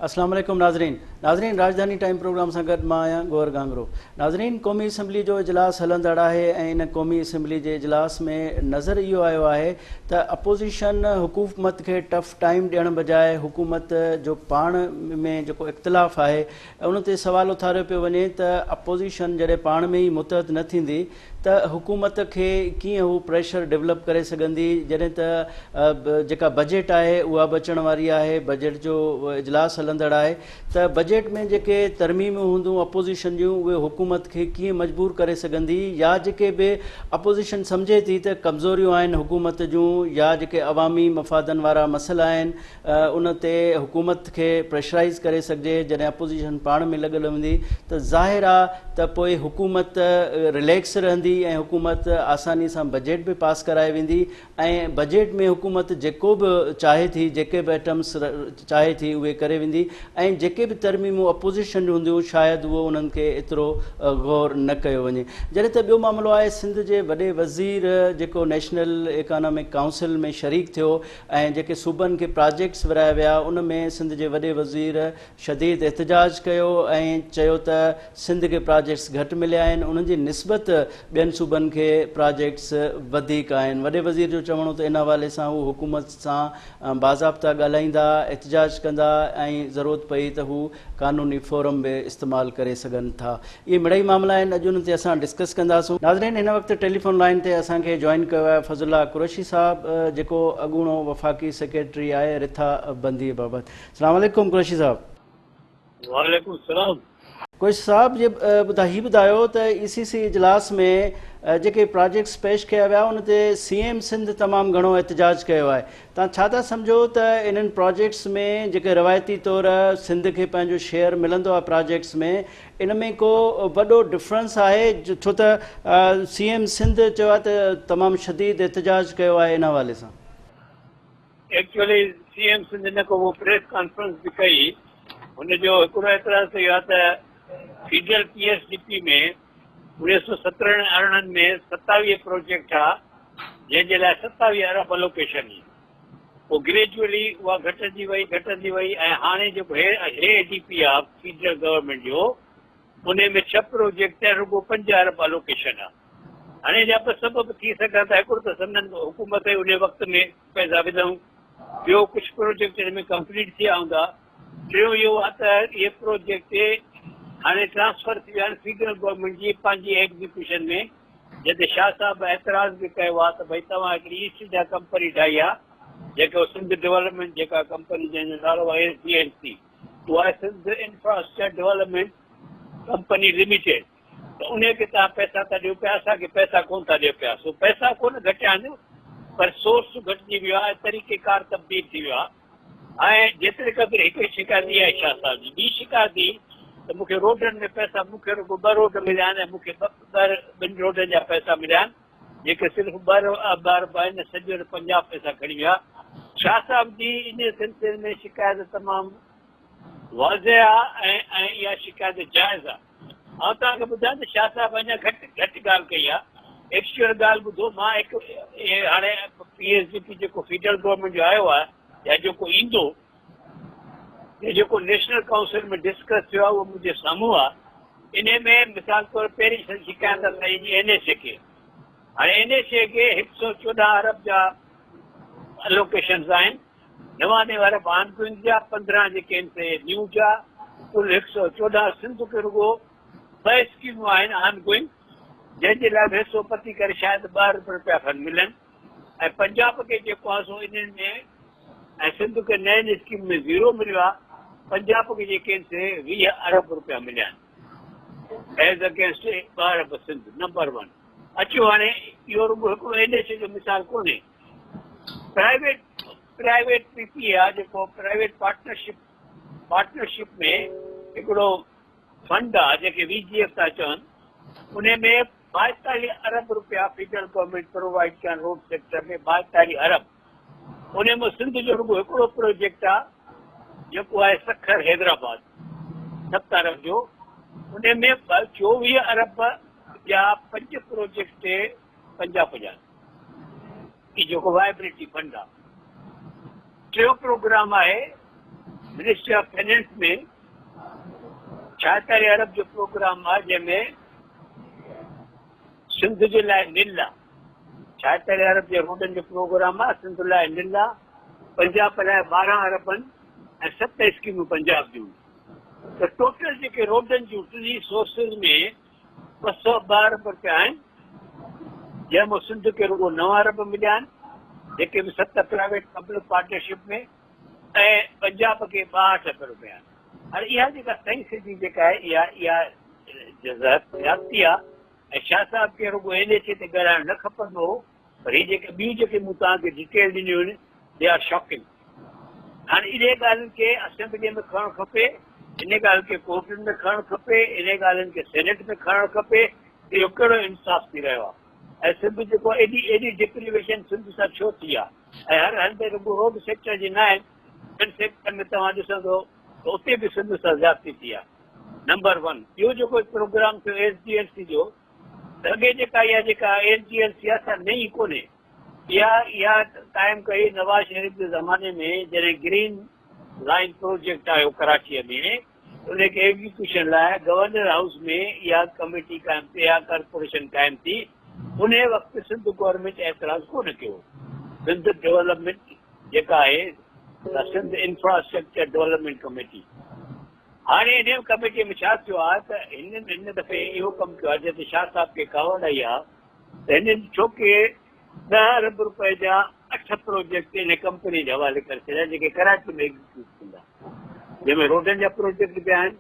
اسلام عليڪم ناظرين ناظرين راڄڌاني ٽائيم پروگرام سان گڏ مان آهيان گوهر گانگرو ناظرين قومي اسيمبلي جو اجلاس هلندڙ آهي ۽ ان قومي اسيمبلي جي اجلاس ۾ نظر اهو آيو آهي ته اپوزيشن حڪومت کي ٽف ٽائيم ڏيڻ بجاء حڪومت جو پاڻ ۾ جيڪو اختلاف آهي ان تي سوال اٿاريو پيو وڃي ته اپوزيشن جڏهن پاڻ ۾ ئي متحد نه ٿيندي ته حڪومت کي ڪيئن هو پريشر ڊولپ ڪري سگهندي جڏهن ته جيڪا بجيٽ آهي اها به اچڻ واري آهي بجيٽ جو اجلاس هلندڙ آهي ته بجيٽ ۾ جيڪي ترميمون هونديون اپوزيشن جون اهي حڪومت کي ڪيئن مجبور ڪري سگهندي يا جيڪي به اپوزيشن سمجهي ٿي ته ڪمزوريون آهن حڪومت جون يا جيڪي عوامي مفادن وارا مسئلا آهن ان تي حڪومت کي پريشرائيز ڪري سگهجي، جڏهن اپوزيشن پاڻ ۾ لڳل هوندي ته ظاهر آ ته پوء حڪومت رليڪس رهندي ۽ حڪومت آساني سان بجيٽ به پاس ڪرائي ويندي ۽ بجيٽ ۾ حڪومت جيڪو به چاهي ٿي جيڪي به ائٽمس چاهي ٿي اهي ڪري ويندي ۽ جيڪي به ترميمون اپوزيشن جون هونديون شايد اهو انهن کي ايترو غور نه ڪيو وڃي جڏهن ته ٻيو معاملو آهي سنڌ جي وڏي وزير جيڪو نيشنل اڪانامڪ ڪائونسل ۾ شريڪ ٿيو ۽ جيڪي صوبن کي پراجيڪٽس ورهايا ويا ان ۾ سنڌ جي وڏي وزير شديد احتجاج ڪيو ۽ چيو ته سنڌ کي پراجيڪٽس گهٽ مليا آهن انهن جي نسبت ٻين صوبن کي پراجيڪٽس وڌيڪ آهن وڏي وزير جو چوڻ هو ته ان حوالي سان هو حڪومت سان باضابطا ڳالهائيندا احتجاج ڪندا ۽ ضرورت پئي ته هو قانوني فورم به استعمال ڪري سگهن ٿا. اهي مڙئي معاملا آهن اڄ انهن تي اسان ڊسڪس ڪنداسون. ناظرين هن وقت ٽيليفون لائين تي اسان کي جوائن ڪيو آهي فضل الله قريشي صاحب جيڪو اڳوڻو وفاقي سيڪريٽري آهي رٿا بندي بابت. السلام عليڪم قريشي صاحب. وعليڪم السلام. قريشي صاحب جي ٻڌا هي ٻڌايو ته اي سي سي اجلاس ۾ جيڪي پراجيڪٽس پيش ڪيا ويا ان تي سي ايم سنڌ تمام گهڻو احتجاج ڪيو آهي توهان ڇا ٿا سمجهو ته انهن پراجيڪٽس ۾ جيڪي روايتي طور سنڌ کي پنهنجو شيئر ملندو آهي پراجيڪٽس ۾ ان ۾ ڪو وڏو ڊفرنس آهي ڇو ته سي ايم سنڌ چيو آهي ته تمام شديد احتجاج ڪيو آهي ان حوالي سان. ايڪچوئلي سي ايم سنڌ نه ڪو پريس ڪانفرنس به ڪئي هن جو هڪڙو اعتراض ته اهو آهي ته federal P S D P ۾ 1917 18 ۾ 27 project ها جنهن جي لاء 27 ارب الوڪيشن هئي پوء گريجوئلي اها گهٽندي وئي گهٽندي وئي ۽ هاڻي جيڪو هي هي ڊي پي آ فيڊرل گورنمينٽ جو انهي ۾ ڇهه پروجيڪٽ ۽ رڳو 5 ارب الوڪيشن آ هاڻي جا ٻه سبب ٿي سگهن ٿا هڪڙو ته سندن حڪومت انهي وقت ۾ پئسا وڌائون ٻيو ڪجهه پروجيڪٽ هن ۾ ڪمپليٽ ٿيا هوندا ٽيون اهو آهي ته اهي پروجيڪٽ هاڻي ٽرانسفر ٿي ويا آهن فيڊرل گورنمينٽ جي پنهنجي ايگزيڪيوشن ۾ جنهن تي شاهه صاحب اعتراض به ڪيو آهي ته ڀئي توهان هڪڙي ايسٽ انڊيا ڪمپني ٺاهي آهي جيڪو سنڌ ڊولپمينٽ جيڪا ڪمپني جنهن جو نالو آهي ايس ڊي ايل سي اها آهي Sindh infrastructure development company limited ته انهي کي توهان پئسا ٿا ڏيو پيا اسان کي پئسا ڪونه ٿا ڏيو پيا سو پئسا ڪونه گهٽيا آهن پر سورس گهٽجي ويو آهي طريقيڪار تبديل ٿي ويو آهي ۽ جيتري قدر هڪڙي شڪايت اها آهي شاهه صاحب جي، ٻي شڪايت هي ته مون کي روڊن ۾ پئسا مون کي رڳو ٻه روڊ مليا آهن ۽ مون کي ٻه ٻن روڊن جا پئسا مليا آهن جيڪي صرف ٻه ٻه ارب آهن ۽ سڄو پنجاب پئسا کڻي ويا. شاهه صاحب جي انهي سلسلي ۾ شڪايت تمام واضح آهي ۽ اها شڪايت جائز آهي. آئون توهان کي ٻڌايان ته شاهه صاحب اڃا گهٽ گهٽ ڳالهه ڪئي آهي. ايڪچوئل ڳالهه ٻڌو مان هڪ هاڻي پي ايس ڊي پي جيڪو فيڊرل گورنمينٽ جو آيو آهي يا جيڪو ايندو يا جيڪو نيشنل ڪائونسل ۾ ڊسڪس ٿيو آهي اهو منهنجي سامهون آهي. انهي ۾ مثال طور پهرين شڪايت اسان جي اين ايس اي کي هاڻي اين ايس اي کي هڪ سو چوڏهن ارب جا الوڪيشنز آهن. 99 ارب آن گوئنگ جا، 15 جيڪي آهن سي نيو جا، ڪل 114 سنڌ کي رڳو ٻه اسڪيمون آهن آن گوئنگ جنهن جي لاء به حصو پتي ڪري شايد ٻه ارب رپيا کن ملن ۽ پنجاب کي جيڪو آهي سو انهن ۾ ۽ سنڌ کي نئين اسڪيم ۾ زيرو مليو آهي پنجاب کي جيڪي آهن سي 20 ارب رپيا مليا آهن ايز اگينسٽ ٻه ارب سنڌ نمبر ون اچو هاڻي اهو رڳو هڪڙو اين ايڇ اي جو مثال ڪونهي پرائيويٽ پرائيويٽ پي پي آ جيڪو پرائيويٽ پارٽنرشپ پارٽنرشپ ۾ هڪڙو فنڊ آ جنهن کي وي جي ايف ٿا چون ان ۾ 42 ارب روپيا فيڊرل گورنمينٽ پرووائيڊ ڪيا روڊ سيڪٽر ۾ 42 ارب ان ۾ سنڌ جو رڳو هڪڙو پروجيڪٽ آ جيڪو آهي سکر حيدرآباد 7 ارب جو ان ۾ 24 ارب جا پنج پروجيڪٽ پنجاب جا هي جيڪو وائبلٽي فنڊ آ. ٽيون پروگرام آهي منسٽري آف فنانس ۾ 46 ارب جو پروگرام آهي جنهن ۾ سنڌ جي لاء نل آهي. 46 ارب جي روڊن جو پروگرام آهي، سنڌ لاء نل آهي، پنجاب لاء 12 اربن ۽ 7 اسڪيمون پنجاب جون ته ٽوٽل جيڪي روڊن جون ٽنهي سورسز ۾ 202 ارب رپيا آهن، جنهن مان سنڌ کي رڳو 9 ارب مليا آهن، جيڪي به 7 پرائيويٽ پبلڪ پارٽنرشپ ۾ ۽ پنجاب کي 62 ارب رپيا آهن. هاڻي اها جيڪا سائين سڌي جيڪا آهي اها اها زيادتي آهي ۽ شاهه صاحب کي رڳو اين ايڇ اي تي ڳالهائڻ نه کپندو هو پر هي جيڪي ٻيون جيڪي مون توهان کي ڊيٽيل ڏنيون آهن the R shocking. هاڻي انهي ڳالهين کي اسيمبلي ۾ کڻڻ کپي، انهي ڳالهين کي ڪورٽن ۾ کڻڻ کپي، انهي ڳالهين کي سينيٽ ۾ کڻڻ کپي ته اهو ڪهڙو انصاف ٿي رهيو آهي ۽ سنڌ جيڪو ايڏي ايڏي ڊپريويشن سنڌ سان ڇو ٿي آهي ۽ هر هنڌ رڳو روڊ سيڪٽر جي ناهي ٻين سيڪٽر ۾ توهان ڏسندو ته اتي به سنڌ سان زيادتي ٿي آهي. نمبر ون اهو جيڪو پروگرام ٿيو ايس ڊي ايل سي جو ته اڳي جيڪا اها جيڪا ايس ڊي ايل سي آهي سا نئين ڪونهي اها اها قائم ڪئي نواز شريف جي زماني ۾ جڏهن گرين لائين پروجيڪٽ آيو ڪراچيء ۾ ان کي ايگزيڪيوشن لاء گورنر هائوس ۾ اها ڪميٽي قائم ٿي اها ڪارپوريشن قائم ٿي انهي وقت سنڌ گورنمينٽ اعتراض ڪونه ڪيو سنڌ ڊولپمينٽ جيڪا آهي سا سنڌ انفراسٽرڪچر ڊولپمينٽ ڪميٽي هاڻي انهيء ڪميٽيء ۾ ڇا ٿيو آهي ته هنن هن دفعي اهو ڪم ڪيو آهي جنهن تي شاهه صاحب کي ڪاوڙ آئي آهي ته هنن ڇوڪي 10 ارب رپئي جا 8 پروجيڪٽ انهيء ڪمپنيء جي حوالي ڪري ڇڏيا جيڪي ڪراچي ۾ ايگزيڪيوٽ ٿيندا جنهن ۾ روڊن جا پروجيڪٽ به آهن،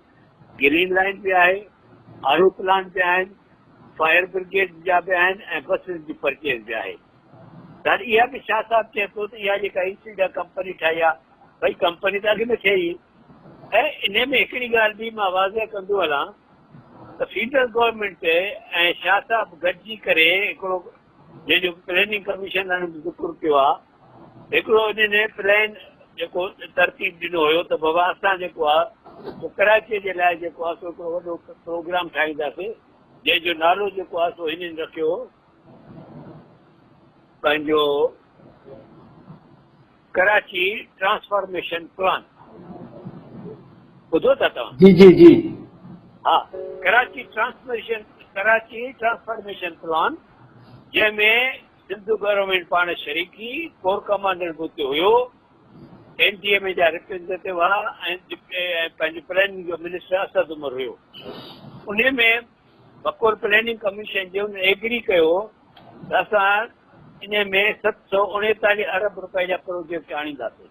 گرين لائين به آهي، آر او پلانٽ به آهن، فائر برگيڊ جا به آهن ۽ بسز جي پرچيز به آهي. هاڻي اها به شاهه صاحب چئي ٿو ته اها جيڪا ايسٽ انڊيا ڪمپني ٺاهي آهي ڀئي ڪمپني ته اڳ ۾ ٺهي هئي ۽ انهي ۾ هڪڙي ڳالهه ٻي مان واضح ڪندو هلان ته فيڊرل گورنمينٽ ۽ شاهه صاحب گڏجي ڪري هڪڙو جنهن جو پلاننگ ڪميشن وارن به ذڪر ڪيو آهي هڪڙو انهن پلان جيڪو ترتيب ڏنو هيو ته بابا اسان جيڪو آهي سو ڪراچي جي لاء جيڪو آهي سو هڪڙو وڏو پروگرام ٺاهينداسين جنهن جو نالو جيڪو آهي سو هنن رکيو هو پنهنجو ڪراچي ٽرانسفارميشن پلان ٻڌو ٿا توهان؟ جي جي جي. ها Karachi transformation Karachi transformation plan جنهن ۾ سنڌ گورنمينٽ پاڻ شريڪ ٿي ڪور ڪمانڊر به اتي هيو اين ڊي ايم اي جا ريپريزنٽيٽو هئا ۽ پنهنجو پلاننگ جو منسٽر اسد عمر هيو انهي ۾ بقول پلاننگ ڪميشن جي ان ايگري ڪيو ته اسان انهي ۾ 739 ارب رپئي جا پروجيڪٽ آڻينداسين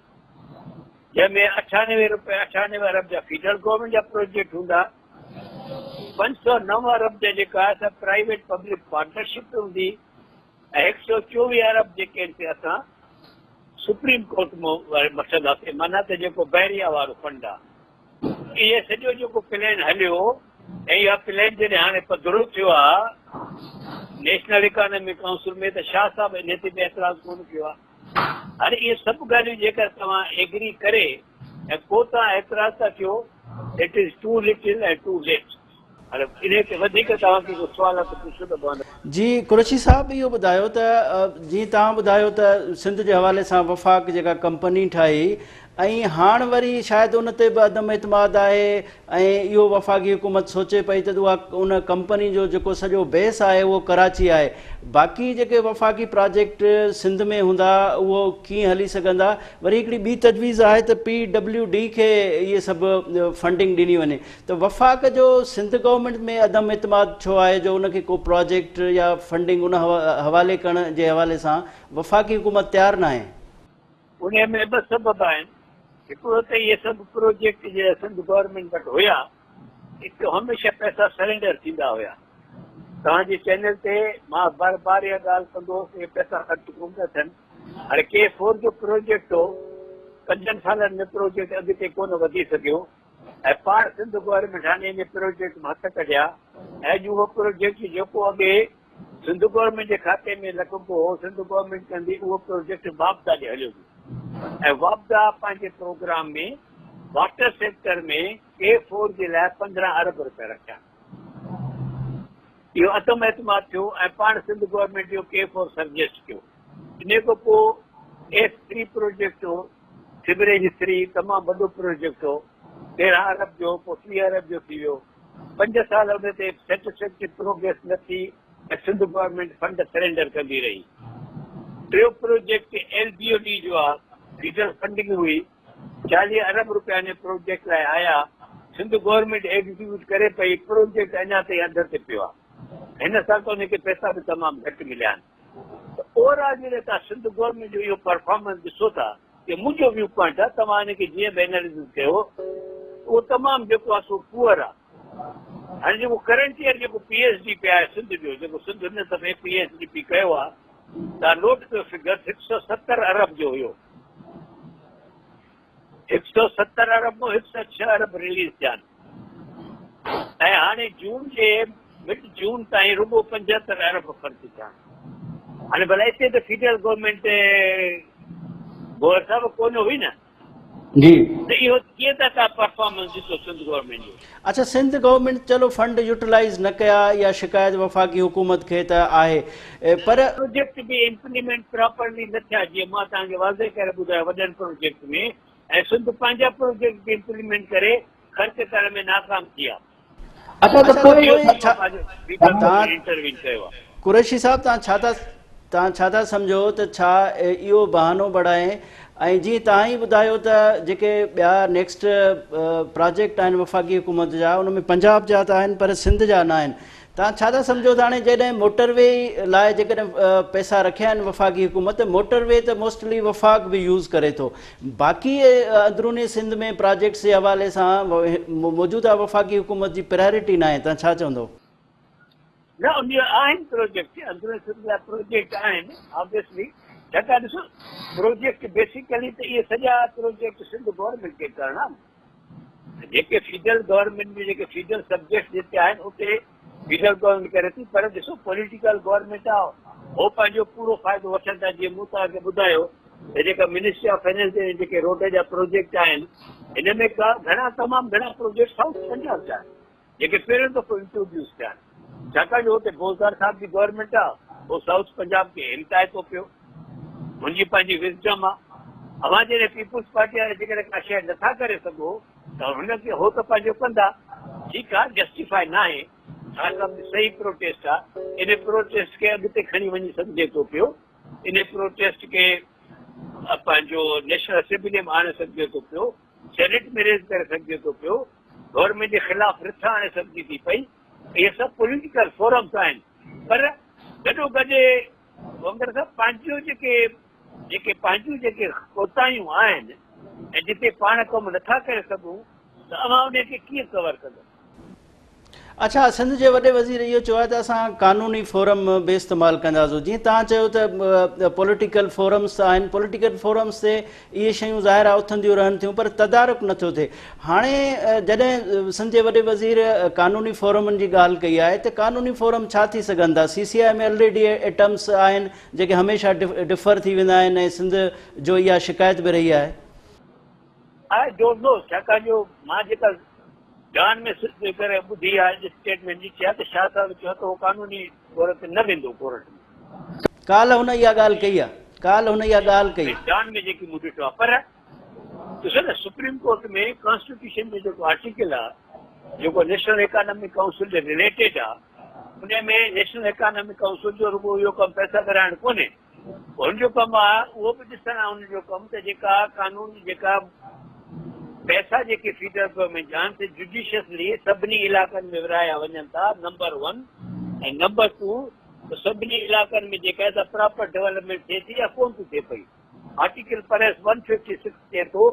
جنهن ۾ 98 رپئي 98 ارب جا فيڊرل گورنمينٽ جا پروجيڪٽ هوندا 509 ارب جا جيڪا آهي سا پرائيويٽ پبلڪ پارٽنرشپ هوندي ۽ 124 ارب جيڪي آهن سي اسان سپريم ڪورٽ مان وٺنداسين معنيٰ ته جيڪو بحريا وارو فنڊ آهي اهي سڄو جيڪو پلين هليو ۽ اها پلين جڏهن هاڻي پڌرو ٿيو آهي نيشنل اڪانامڪ ڪائونسل ۾ ته شاهه صاحب انهي تي به اعتراض ڪونه ڪيو آهي. هاڻي اهي سڀ ڳالهيون جيڪر توهان ايگري ڪري ۽ پوء توهان اعتراض ٿا ڪيو it is too little ۽ too late. هاڻي انهي تي وڌيڪ توهان کي ڪو سوال آهي ته پڇو ته مان. جي قريشي صاحب اهو ٻڌايو ته جيئن توهان ٻڌايو ته سنڌ جي حوالي سان وفاق جيڪا ڪمپني ٺاهي ۽ هاڻ وري شايد ان تي به عدم اعتماد آهي ۽ اهو وفاقي حڪومت سوچي پئي ته اها ان ڪمپني جو جيڪو سڄو بيس آهي اهو ڪراچي آهي باقي جيڪي وفاقي پراجيڪٽ سنڌ ۾ هوندا اهو ڪيئن هلي سگهندا وري هڪڙي ٻي تجويز آهي ته پي ڊبليو ڊي کي اهي سڀ فنڊنگ ڏني وڃي ته وفاق جو سنڌ گورنمينٽ ۾ عدم اعتماد ڇو آهي جو ان کي ڪو پراجيڪٽ يا فنڊنگ ان حوالي ڪرڻ جي حوالي سان وفاقي حڪومت تيار ناهي. انهيء ۾ ٻه سبب آهن، هڪڙو ته اهي سڀ پروجيڪٽ جيڪي سنڌ گورنمينٽ وٽ هيا، اتي هميشه پئسا سرينڊر ٿيندا هيا. توهان جي چينل تي مان بار بار اها ڳالهه ڪندو هوس ته اهي پئسا خرچ ڪونه ٿا ٿين. هاڻي ڪي فور جو پروجيڪٽ هو، پنجن سالن ۾ پروجيڪٽ اڳتي ڪونه وڌي سگهيو ۽ پاڻ سنڌ گورنمينٽ هاڻي انهيء پروجيڪٽ مان هٿ ڪڍيا ۽ اڄ اهو پروجيڪٽ جيڪو اڳي سنڌ گورنمينٽ جي کاتي ۾ لڳبو هو، سنڌ گورنمينٽ ڪندي اهو پروجيڪٽ واپڊا ڏي هليو ويو ۽ واپڊا پنهنجي programme ۾ water sector ۾ K four جي لاء 15 ارب روپيا رکيا. اهو عدم اعتماد ٿيو ۽ پاڻ سنڌ گورنمينٽ اهو ڪي فور سجيسٽ ڪيو. انهي کان پوء ايس ٿري پروجيڪٽ هو. سيوريج ٿري تمام وڏو پروجيڪٽ هو، 13 ارب جو هو، پوء 30 ارب جو ٿي ويو. پنج سال ان تي سيٽسفيڪٽري پروگريس نه ٿي ۽ سنڌ گورنمينٽ فنڊ سرينڊر ڪندي رهي. ٽيون project L B O D جو آ، فيڊرل فنڊنگ هئي، 40 ارب روپيا ان پروجيڪٽ لاء آيا، سنڌ گورنمينٽ ايگزيڪيوٽ ڪري پئي، پروجيڪٽ اڃا تائين اڌ تي پيو آ. هن سال ته ان کي پئسا به تمام گهٽ مليا آهن. ته اوور آل جڏهن توهان سنڌ گورنمينٽ جو اهو پرفارمنس ڏسو ٿا اهو منهنجو ويو پوائنٽ آهي توهان ان کي جيئن به ايناليسز ڪيو اهو تمام جيڪو آهي سو پوئر آهي هاڻي جيڪو ڪرنٽ ايئر جيڪو پي ايس ڊي پي آهي سنڌ جو جيڪو سنڌ هن دفعي پي ايس ڊي پي ڪيو آهي توهان نوٽ ڪيو فگر 170 ارب جو هيو 170 ارب مان 106 ارب رليز ٿيا آهن ۽ هاڻي جون جي مڊ جون تائين رڳو 75 ارب خرچ ٿيا آهن. هاڻي ڀلا اتي ته فيڊرل گورنمينٽ گوهر صاحب ڪونه هئي نه. جي. ته اهو ڪيئن ٿا توهان پرفارمنس ڏسو سنڌ گورنمينٽ جو. اڇا سنڌ گورنمينٽ چلو فنڊ يوٽيلائيز نه ڪيا اها شڪايت وفاقي حڪومت کي ته آهي پر. پروجيڪٽ به امپليمينٽ پراپرلي نه ٿيا جيئن مان توهان کي واضح ڪري ٻڌايو وڏن پروجيڪٽ ۾ ۽ سنڌ پنهنجا پروجيڪٽ به امپليمينٽ ڪري خرچ ڪرڻ ۾ ناڪام ٿي آهي. اڇا ته پوء ڇا توهان قريشي صاحب توهان ڇا ٿا توهان ڇا ٿا سمجهو ته ڇا اهو بهانو بڻائي ۽ جيئن توهان ئي ٻڌايو ته جيڪي ٻيا نيڪسٽ پراجيڪٽ آهن وفاقي حڪومت جا ان ۾ پنجاب جا ته آهن پر سنڌ جا نه آهن توهان ڇا ٿا سمجهو ته هاڻي جڏهن موٽر وي لاء جيڪڏهن پئسا رکيا آهن وفاقي حڪومت ته موٽر وي ته موسٽلي وفاق به يوز ڪري ٿو باقي اندروني سنڌ ۾ پراجيڪٽس جي حوالي سان موجوده وفاقي حڪومت جي پرائرٽي ناهي توهان ڇا چوندو؟ نه ان جا آهن پروجيڪٽ اندروني سنڌ لاء پروجيڪٽ آهن آبويسلي ڇاڪاڻ ڏسو پروجيڪٽ بيسيڪلي ته اهي سڄا پروجيڪٽ سنڌ گورنمينٽ کي ڪرڻا آهن جيڪي فيڊرل گورنمينٽ ۾ جيڪي فيڊرل سبجيڪٽس جتي آهن اتي فيڊرل گورنمينٽ ڪري ٿي پر ڏسو پوليٽيڪل گورنمينٽ آ هو پنهنجو پورو فائدو وٺن ٿا جيئن مون توهان کي ٻڌايو ته جيڪا منسٽري آف فنانس جي جيڪي روڊ جا پروجيڪٽ آهن هن ۾ گهڻا تمام گهڻا پروجيڪٽ سائوٿ پنجاب جا آهن جيڪي پهريون دفعو انٽروڊيوس ٿيا آهن، ڇاڪاڻ جو اتي بوزدار صاحب جي گورنمينٽ آ، هو سائوٿ پنجاب کي همتائي ٿو پيو. هن جي پنهنجي وزڊم آ. اوهان جڏهن پيپلز پارٽي وارا جيڪڏهن ڪا شيء نٿا ڪري سگهو ته هن کي هو ته پنهنجو ڪندا. ٺيڪ آ، جسٽيفاء ناهي، شاهه صاحب جي صحيح پروٽيسٽ آ، ان پروٽيسٽ کي اڳتي کڻي وڃي سگهجي ٿو پيو، ان پروٽيسٽ کي پنهنجو نيشنل اسيمبلي ۾ آڻي سگهجي ٿو پيو. سينيٽ ۾ ريز ڪري سگهجي ٿو پيو، گورنمينٽ جي خلاف رٿ آڻي سگهجي ٿي پئي، اهي سڀ پوليٽيڪل فورمز آهن پر گڏو گڏ گونگر صاحب پنهنجون جيڪي جيڪي پنهنجون جيڪي ڪوتاهيون آهن ۽ جتي پاڻ ڪم نٿا ڪري سگهون ته اوهان انهي کي ڪيئن ڪور ڪندو؟ اڇا سنڌ جي وڏي وزير اهو چيو آهي ته اسان قانوني فورم به استعمال ڪنداسون جيئن توهان چيو ته پوليٽيڪل فورمز ته آهن پوليٽيڪل فورمز تي اهي شيون ظاهر آهي اٿنديون رهن ٿيون پر تدارڪ نٿو ٿئي هاڻي جڏهن سنڌ جي وڏي وزير قانوني فورمن جي ڳالهه ڪئي آهي ته قانوني فورم ڇا ٿي سگهن ٿا سي سي آء ۾ الريڊي ايٽمس آهن جيڪي هميشه ڊفر ٿي ويندا آهن ۽ سنڌ جو اها شڪايت به رهي آهي. I don't know ڇاڪاڻ جو مان جيڪا ڊان ۾ سڌ ڪري ٻڌي آهي اسٽيٽمينٽ ڏٺي آهي ته شاهه صاحب چيو ته هو قانوني طور تي نه ويندو ڪورٽ ۾. ڪالهه هن اها ڳالهه ڪئي آهي. ڪالهه هن اها ڳالهه ڪئي. ڊان ۾ جيڪي مون ڏٺو آهي پر ڏسو نه سپريم ڪورٽ ۾ ڪانسٽيٽيوشن ۾ جيڪو آرٽيڪل آهي جيڪو نيشنل اڪانامڪ ڪائونسل جي رليٽيڊ آهي ان ۾ نيشنل اڪانامڪ ڪائونسل جو رڳو اهو ڪم پئسا ورهائڻ ڪونهي هن جو ڪم آ اهو به ڏسڻ آ هن جو ڪم ته جيڪا قانون جيڪا پئسا جيڪي فيڊرل گورنمينٽ جا آهن سي جوڊيشسلي سڀني علائقن ۾ ورهايا وڃن ٿا نمبر ون ۽ نمبر ٽو ته سڀني علائقن ۾ جيڪا آهي سا پراپر ڊولپمينٽ ٿئي ٿي يا ڪون ٿي ٿئي پئي article press one fifty six چئي ٿو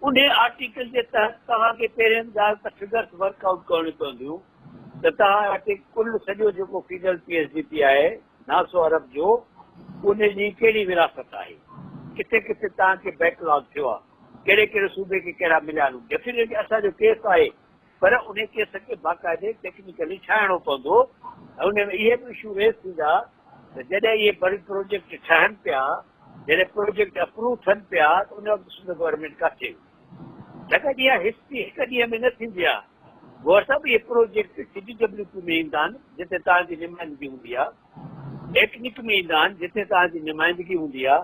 انهي آرٽيڪل جي تحت توهان کي پهرين ڳالهه ته فگرس ورڪ آئوٽ ڪرڻيون پونديون ته توهان وٽ ڪل سڄو جيڪو federal P S D P آهي 900 ارب جو ان جي ڪهڙي ورهاست آهي ڪٿي ڪٿي توهان کي بيڪ لاگ ٿيو آهي ڪهڙي ڪهڙي صوبي کي ڪهڙا مليا آهن ڊيفينيٽلي اسان جو ڪيس آهي پر انهي ڪيس کي باقاعدي ٽيڪنيڪلي ٺاهڻو پوندو ۽ ان ۾ اهي به اشو ريز ٿيندا ته جڏهن اهي بڙ پروجيڪٽ ٺهن پيا جڏهن پروجيڪٽ اپروو ٿين پيا ته ان وقت سنڌ گورنمينٽ ڪاٿي هئي؟ ڇاڪاڻ ته اها هسٽري هڪ ڏينهن ۾ نه ٿيندي آهي. گوهر صاحب اهي project C D W P ۾ ايندا آهن جتي توهان جي نمائندگي هوندي آهي، ايڪنڪ ۾ ايندا آهن جتي توهان جي نمائندگي هوندي آهي،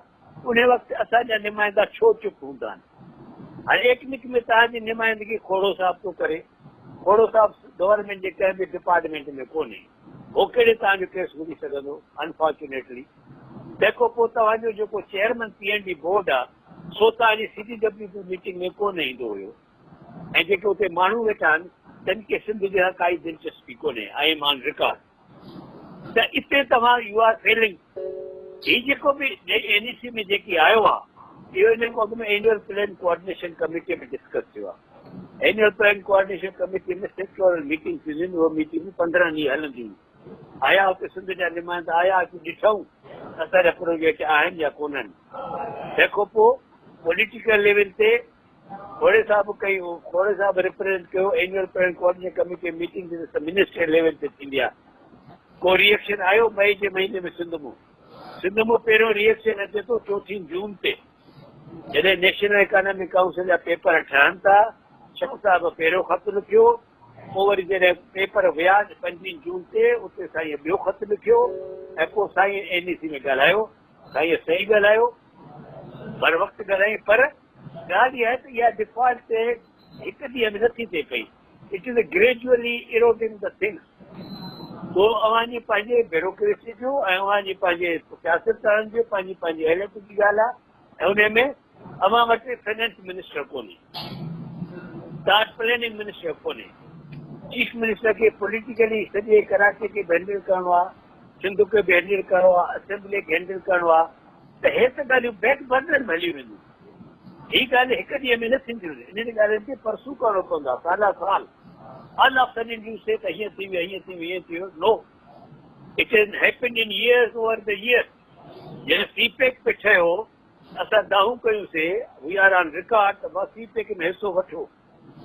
ان وقت اسان جا نمائندا ڇو چپ هوندا آهن؟ هاڻي ايڪنڪ ۾ توهان جي نمائندگي کوڙو صاحب ٿو ڪري. کوڙو صاحب گورنمينٽ جي ڪنهن به ڊپارٽمينٽ ۾ ڪونهي. هو ڪهڙي توهان جو ڪيس وڙهي سگهندو؟ انفارچونيٽلي تنهن کان پوء توهان جو جيڪو chairman P and D board آ سو توهان جي C D W P meeting ۾ ڪونه ايندو هيو ۽ جيڪي اتي ماڻهو ويٺا آهن تن کي سنڌ جي سان ڪائي دلچسپي ڪونهي. I M on record. ته اتي توهان يو آر فيلنگ. هي جيڪو به اين اي سي ۾ جيڪي آيو آ اهو ان کان اڳ ۾ annual plan coordination committee ۾ discuss ٿيو آ. Annual plan coordination committee ۾ sectoral meeting ٿينديون آهن اهي ميٽنگون 15 ڏينهن هلنديون آهن. آيا اتي سنڌ جا نمائندا آيا اچي ڏٺائون ته اسان جا پروجيڪٽ آهن يا ڪونهن. تنهن کان پوء پوليٽيڪل ليول تي کوڙي صاحب ڪئي کوڙي صاحب ريپريزنٽ ڪيو annual plan coordination committee meeting ٿيندي ته منسٽري ليول تي ٿيندي آهي ڪو ري ايڪشن آيو مئي جي مهيني ۾ سنڌ مون سنڌ مون پهريون ري ايڪشن اچي ٿو چوٿين جون تي جڏهن نيشنل اڪانامڪ ڪائونسل جا پيپر ٺهن ٿا شاهه صاحب پهريون خط لکيو پوء وري جڏهن پيپر ويا پنجين جون تي اتي سائين ٻيو خط لکيو ۽ پوء سائين اين اي سي ۾ ڳالهايو سائين صحيح ڳالهايو بر وقت ڳالهايائين پر ڳالهه اها آهي ته اها ڊفالٽ هڪ ڏينهن ۾ نٿي ٿئي پئي، it is gradually eroding the things. سو اوهان جي پنهنجي بيوروڪريسي جو ۽ اوهان جي پنهنجي سياستدانن جو پنهنجي پنهنجي اهليت جي ڳالهه آهي ۽ انهي ۾ اوهان وٽ فنانس منسٽر ڪونهي، توهان وٽ پلاننگ منسٽر ڪونهي، چيف منسٽر کي پوليٽيڪلي سڄي ڪراچي کي به هينڊل ڪرڻو آهي، سنڌ کي به هينڊل ڪرڻو آهي، اسيمبلي کي هينڊل ڪرڻو آهي ته هي ته ڳالهيون بيڪ برنر ۾ هليون وينديون. هي ڳالهه هڪ ڏينهن ۾ نه ٿينديون، انهن ڳالهين کي پرسو ڪرڻو پوندو آهي سالا سال. آل آف سڊن يو سي ته هيئن ٿي ويو، هيئن ٿي ويو، هيئن ٿي ويو، no it has happened in years over the years. جڏهن سي پيڪ پي ٺهيو اسان دانهون ڪيون سي وي آر آن رڪارڊ ته ڀا سي پيڪ ۾ حصو وٺو.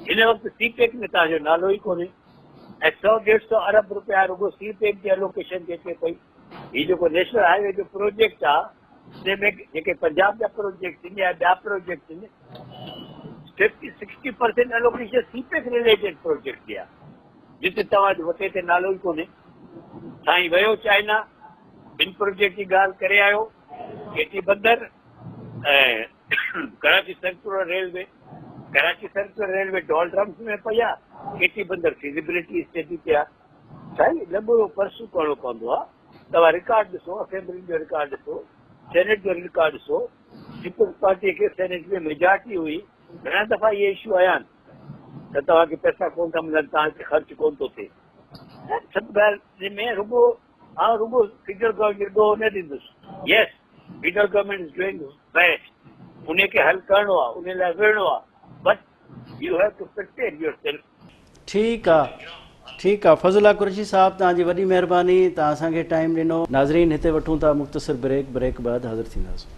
هن وقت سي پيڪ ۾ توهان جو نالو ئي ڪونهي ۽ سئو ڏيڍ سئو ارب روپيا رڳو سي پيڪ جي الوڪيشن تي اچي پئي. هي جيڪو نيشنل هاء وي جو پروجيڪٽ آ تنهن ۾ جيڪي پنجاب جا پروجيڪٽ آهن يا ٻيا پروجيڪٽ آهن fifty sixty percent allocation CPEC related project جي آ جتي توهان جو وٽي تي نالو ئي ڪونهي. سائين ويو چائنا ٻن پروجيڪٽ جي ڳالهه ڪري آيو Keti Bandar ۽ Karachi circular railway, Karachi circular railway doldrums ۾ پئي آ، ڪيٽي بندر فيزيبلٽي اسٽڊي تي آ. سائين لڳو پرسو ڪرڻو پوندو آ. توهان رڪارڊ ڏسو، اسيمبلين جو رڪارڊ ڏسو، سينيٽ جو رڪارڊ ڏسو، پيپلز پارٽي کي سينيٽ ۾ ميجارٽي هئي، گهڻا دفعا اهي اشو آيا آهن ته توهان کي پئسا ڪونه ٿا ملن، توهان کي خرچ ڪونه ٿو ٿئي. سڀ ڳالهه ۾ رڳو آئون رڳو فيڊرل گورنمينٽ کي ڏوهه نه ڏيندس. Yes federal government is doing best, انهي کي حل ڪرڻو آهي، انهي لاء وڙهڻو آهي، but you have to prepare yourself. ٺيڪ آ ٺيڪ آ فضل الله قريشي صاحب توهان جي وڏي مهرباني توهان اسان کي ٽائيم ڏنو. ناظرين هتي وٺون ٿا مختصر بريڪ بريڪ بعد حاضر ٿينداسون.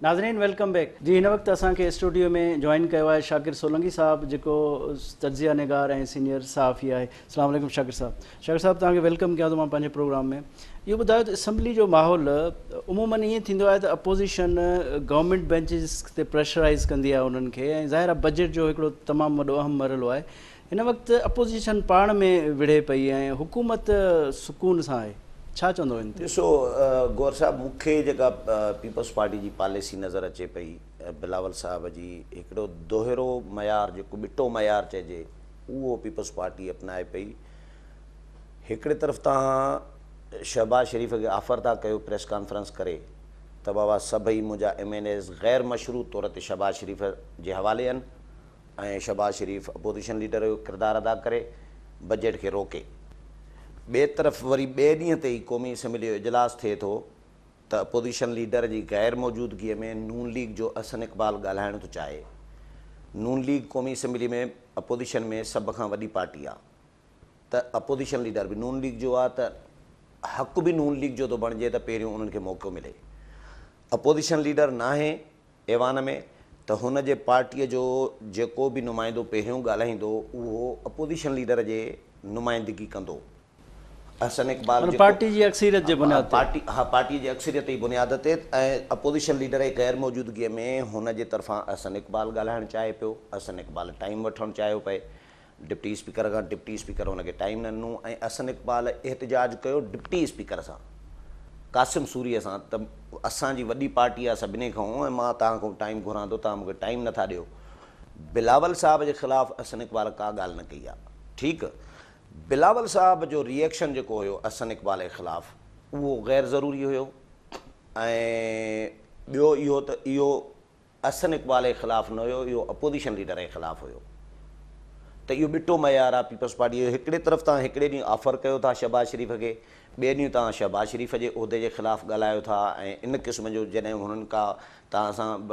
ناظرين welcome back جي هن وقت اسان کي اسٽوڊيو ۾ جوائن ڪيو آهي شاڪر سولنگي صاحب جيڪو تجزيه نگار ۽ سينيئر صحافي آهي السلام عليڪم شاڪر صاحب شاڪر صاحب توهان کي welcome ڪيان ٿو مان پنهنجي پروگرام ۾ اهو ٻڌايو ته اسيمبلي جو ماحول عموماً ائين ٿيندو آهي ته اپوزيشن گورنمينٽ بينچز تي پريشرائز ڪندي آهي انهن کي ۽ ظاهر آهي بجيٽ جو هڪڙو تمام وڏو اهم مرحلو آهي هن وقت اپوزيشن پاڻ ۾ وڙهي پئي ۽ حڪومت سڪون سان آهي ڇا چوندو ان تي؟ ڏسو گوهر صاحب مون کي جيڪا پيپلز پارٽي جي پاليسي نظر اچي پئي بلاول صاحب جي هڪڙو دوهرو معيار جيڪو ٻٽو معيار چئجي اهو پيپلز پارٽي اپنائي پئي هڪڙي طرف توهان شهباز شريف کي آفر ٿا ڪيو پريس ڪانفرنس ڪري ته بابا سڀئي منهنجا ايم اين ايز غير مشروط طور تي شهباز شريف جي حوالي آهن ۽ شهباز شريف اپوزيشن ليڊر جو ڪردار ادا ڪري بجيٽ کي روڪي. ٻئي طرف وري ٻئي ڏينهن تي ئي قومي اسيمبلي جو اجلاس ٿئي ٿو ته اپوزيشن ليڊر جي غير موجودگي ۾ نون ليگ جو احسن اقبال ڳالهائڻ ٿو چاهي. نون ليگ قومي اسيمبلي ۾ اپوزيشن ۾ سڀ کان وڏي پارٽي آ ته اپوزيشن ليڊر به نون ليگ جو آ ته حق به نون ليگ جو ٿو بڻجي ته پهريون انهن کي موقعو ملي. اپوزيشن ليڊر ناهي ايوان ۾ ته هن جي پارٽيء جو جيڪو به نمائندو پهريون ڳالهائيندو اهو اپوزيشن ليڊر جي نمائندگي ڪندو. احسن اقبال معنيٰ پارٽي جي اڪثريت جي بنياد تي. پارٽي ها پارٽي جي اڪثريت جي بنياد تي ۽ اپوزيشن ليڊر جي غير موجودگي ۾ هن جي طرفان احسن اقبال ڳالهائڻ چاهي پيو، احسن اقبال ٽائيم وٺڻ چاهيو پئي ڊپٽي اسپيڪر کان، ڊپٽي اسپيڪر هن کي ٽائيم نه ڏنو ۽ احسن اقبال احتجاج ڪيو ڊپٽي اسپيڪر سان قاسم سوري سان ته اسان جي وڏي پارٽي آهي سڀني کان ۽ مان توهان کان ٽائيم گهران ٿو توهان مون کي ٽائيم نٿا ڏيو. بلاول صاحب جي خلاف احسن اقبال ڪا ڳالهه نه ڪئي آهي ٺيڪ بلاول صاحب جو ري ايڪشن جيڪو هيو احسن اقبال جي خلاف اهو غير ضروري هيو ۽ ٻيو اهو ته اهو احسن اقبال جي خلاف نه هيو اهو اپوزيشن ليڊر جي خلاف هيو ته اهو ٻٽو معيار آهي پيپلز پارٽي جو هڪڙي طرف توهان هڪڙي ڏينهن آفر ڪيو ٿا شهباز شريف کي ٻئي ڏينهن توهان شهباز شريف جي عهدي جي خلاف ڳالهايو ٿا ۽ ان قسم جو جڏهن هنن ڪا توهان سان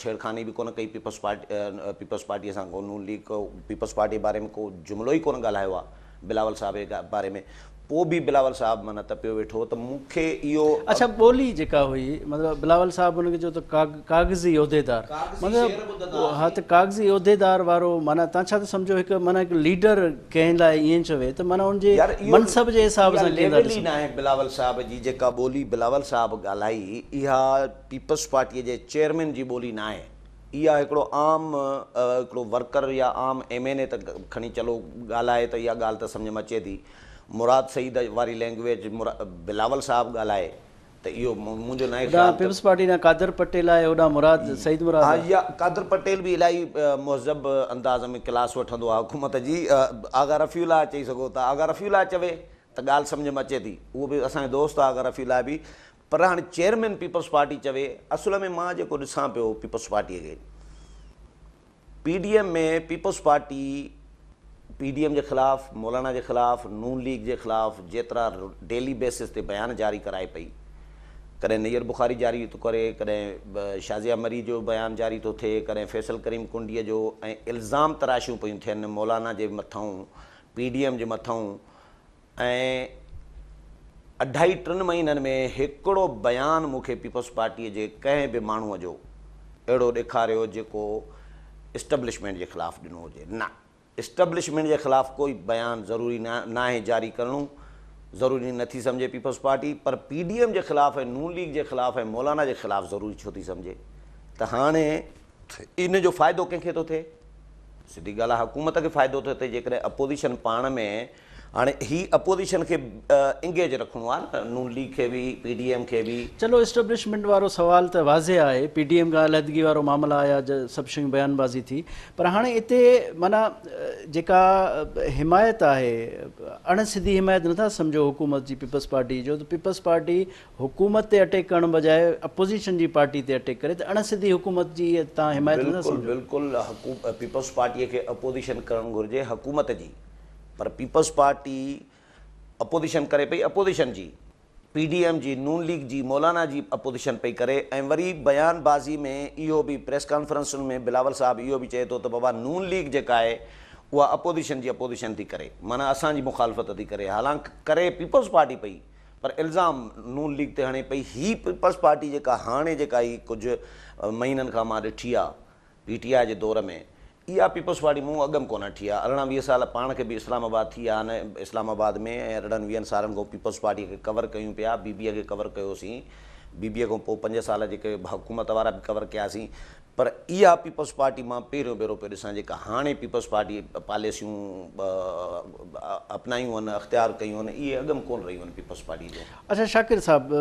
ڇيڙخاني به ڪونه ڪئي پيپلز پارٽي پيپلز پارٽي سان ڪو نون ليگ ڪو پيپلز پارٽي باري ۾ ڪو جملو ئي ڪونه ڳالهايو آ بلاول صاحب جي باري ۾ پو به بلاول صاحب معنيٰ تپيو ويٺو ته مون کي اهو اڇا ٻولي جيڪا هئي مطلب بلاول صاحب ان کي چيو ته ڪاغذي عهديدار مطلب ها ته ڪاغذي عهديدار وارو معنيٰ تان ڇا ٿا سمجهو هڪ معنيٰ هڪ ليڊر ڪنهن لاء ائين چوي ته معنيٰ ان جي منصب جي حساب سان ڪيئن ٿا ڏسو. ليول ئي ناهي بلاول صاحب جي جيڪا ٻولي بلاول صاحب ڳالهائي اها پيپلز پارٽيء جي چيئرمين جي ٻولي ناهي. اها هڪڙو عام هڪڙو ورڪر يا عام ايم اين اي ته کڻي چلو ڳالهائي ته اها ڳالهه ته سمجهه ۾ اچي ٿي. مراد سعيد واري لينگويج بلاول صاحب ڳالهائي ته اهو منهنجو ناهي خيال ته. پيپلز پارٽي ڏانهن قادر پٽيل آهي هوڏانهن مراد سعيد مراد آهي. ها قادر پٽيل به الاهي مهذب انداز ۾ ڪلاس وٺندو آهي حڪومت جي. آغا رفيع الله چئي سگهو ٿا. آغا رفيع الله چوي ته ڳالهه سمجهه ۾ اچي ٿي. اهو به اسان جو دوست آهي آغا رفيع الله به. پر هاڻي چيئرمين پيپلز پارٽي چوي، اصل ۾ مان جيڪو ڏسان پيو پيپلز پارٽي کي P D M ۾ peoples party P D M جي خلاف مولانا جي خلاف نون ليگ جي خلاف جيترا ڊيلي بيسز تي بيان جاري ڪرائي پئي ڪڏهن نيئر بخاري جاري ٿو ڪري ڪڏهن شازيه مري جو بيان جاري ٿو ٿئي ڪڏهن فيصل ڪريم ڪنڊي جو ۽ الزام تراشيون پيون ٿين مولانا جي مٿئون پي ڊي ايم جي مٿئون ۽ اڍائي ٽن مهينن ۾ هڪڙو بيان مون کي پيپلز پارٽيء جي ڪنهن به ماڻهوء جو اهڙو ڏيکاريو جيڪو اسٽبلشمينٽ جي خلاف ڏنو هجي. نه، اسٽبلشمينٽ جي خلاف ڪوئي بيان ضروري ناهي جاري ڪرڻو، ضروري نه ٿي سمجهي پيپلز پارٽي، پر پي ڊي ايم جي خلاف ۽ نون ليگ جي خلاف ۽ مولانا جي خلاف ضروري ڇو ٿي سمجهي ته هاڻي ان جو فائدو ڪنهن کي ٿو ٿئي؟ سڌي ڳالهه آهي حڪومت کي فائدو ٿو ٿئي جيڪڏهن اپوزيشن پاڻ ۾ هاڻي هي اپوزيشن کي انگيج رکڻو آهي نه نون ليگ کي به پي ڊي ايم کي به. چلو اسٽبلشمينٽ وارو سوال ته واضح آهي پي ڊي ايم کان علحدگي وارو معاملا آيا سڀ شيون بيان بازي ٿي پر هاڻي اتي معنيٰ جيڪا حمايت آهي اڻ سڌي حمايت نٿا سمجهو حڪومت جي پيپلز پارٽي جو ته پيپلز پارٽي حڪومت تي اٽيڪ ڪرڻ بجاء اپوزيشن جي پارٽي تي اٽيڪ ڪري ته اڻ سڌي حڪومت جي تان حمايت نٿا سمجهو. بلڪل بلڪل پيپلز پارٽي کي اپوزيشن ڪرڻ گهرجي حڪومت جي پر پيپلز پارٽي اپوزيشن ڪري پئي اپوزيشن جي پي ڊي ايم جي نون ليگ جي مولانا جي اپوزيشن پئي ڪري ۽ وري بيان بازي ۾ اهو به پريس ڪانفرنسن ۾ بلاول صاحب اهو به چئي ٿو ته بابا نون ليگ جيڪا آهي اها اپوزيشن جي اپوزيشن ٿي ڪري معنيٰ اسان جي مخالفت ٿي ڪري حالانڪ ڪري پيپلز پارٽي پئي پر الزام نون ليگ تي هڻي پئي هي پيپلز پارٽي جيڪا هاڻي جيڪا هي ڪجهه مهينن کان مان ڏٺي آهي پي ٽي آء جي دور ۾ اها پيپلز پارٽي مون اڳ م ڪونه ڏٺي آهي. 18 20 سال پاڻ کي به اسلام آباد ٿي ويا آهن اسلام آباد ۾ ۽ 18 ويهن سالن کان پيپلز پارٽي کي ڪور ڪيون پيا بي بي کي ڪور ڪيوسين بي بي کان پوء پنج سال جيڪي حڪومت وارا به ڪور ڪياسين پر اها پيپلز پارٽي مان پهريون ڀيرو پيو ڏسان جيڪا هاڻي پيپلز پارٽي پاليسيون اپنايون آهن اختيار ڪيون آهن اهي اڳ م ڪونه رهيون آهن پيپلز پارٽي جون. اڇا شاڪر صاحب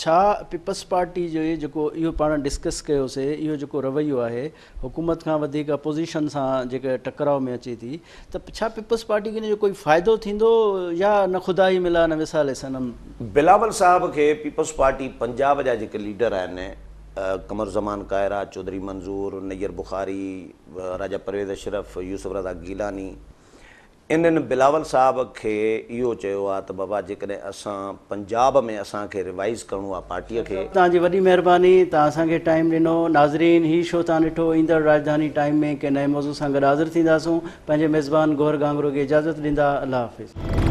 ڇا پيپلز پارٽي جو هي جيڪو اهو پاڻ ڊسڪس ڪيوسي اهو جيڪو رويو آهي حڪومت کان وڌيڪ اپوزيشن سان جيڪا ٽڪراء ۾ اچي ٿي ته ڇا پيپلز پارٽي کي ان جو ڪوئي فائدو ٿيندو يا نه خدا هي ملا نه وصال صنم. بلاول صاحب کي پيپلز پارٽي پنجاب جا جيڪي ليڊر آهن قمر زمان ڪائره، چوڌري منظور، نيئر بخاري، راجا پرويز اشرف، يوسف رضا گيلاني انهن بلاول صاحب کي اهو چيو آ ته بابا جيڪڏهن اسان پنجاب ۾ اسان کي ريوائيز ڪرڻو آ پارٽيء کي. توهان جي وڏي مهرباني توهان اسان کي ٽائيم ڏنو ناظرين هي شو توهان ڏٺو ايندڙ راڄڌاني ٽائيم ۾ ڪنهن نئين موضوع سان گڏ حاضر ٿينداسون پنهنجي ميزبان گوهر گهانگهرو کي اجازت ڏيندا الله حافظ.